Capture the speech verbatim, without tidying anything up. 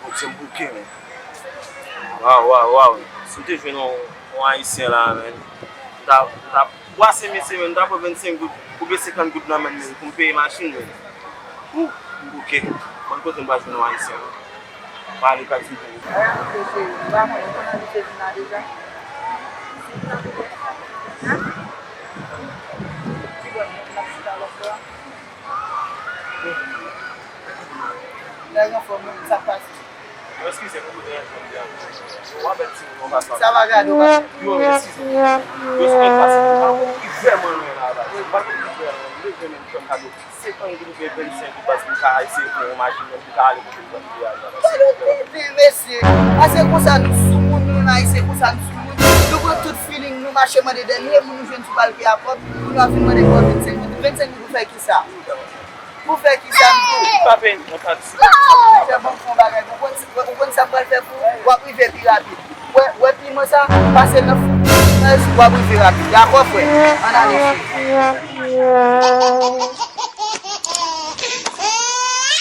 Bondye m bouke, men. Waw, waw, waw. Si m te jwenn yon, yon Ayisyen la, men. M ta, m ta bwase mesye, men. M ta pran vennsenk goud, oubyen senkant goud nan men l, men, pou m peye machin, men. Ou, m bouke. Konn kote m pral jwenn yon Ayisyen, non? M ale pral jwenn yon. Ay, an tou cheri, m pa konnen, ou konn abitye vin la deja? Ki bò n ap chita lòt bò a? Nèg anfòm, wi, sa k pase? Yo, eskize m pou deranje w, m deranje w. W ap bèt timoun nan fason. Sa va gade w, mache. Yo, eskize m. Yo, sou bèt pase. Ou vrèman lwen la, baz. M pa t konn ki vrèman. M bezwen menm fè m kado. Se konn ki te fè vennsenk goud, baz, pou m ka eseye pran yon machin, pou m ka ale kote m konn vwayaj la, baz. Gade yon tenten, mesye. A se konsa nou soumoun, nou menm Ayisyen, konsa nou soumoun. Nou pran tout feeling, nou mache mande dènye moun nou jwenn sou balkè a pòt, pou nou ap vin mande pou vennsenk goud. Vennsenk goud pou fè kisa? Pou fè kisa m di w? Pa peye m, pa di. Chè, ban m fè yon bagay. Ou konn, ou konn sa m pral fè pou ou? W ap rive pi rapid. Wè, wè piman sa, pase nan fou, w ap rive rapid. Dakò, frè? Ann ale, chè.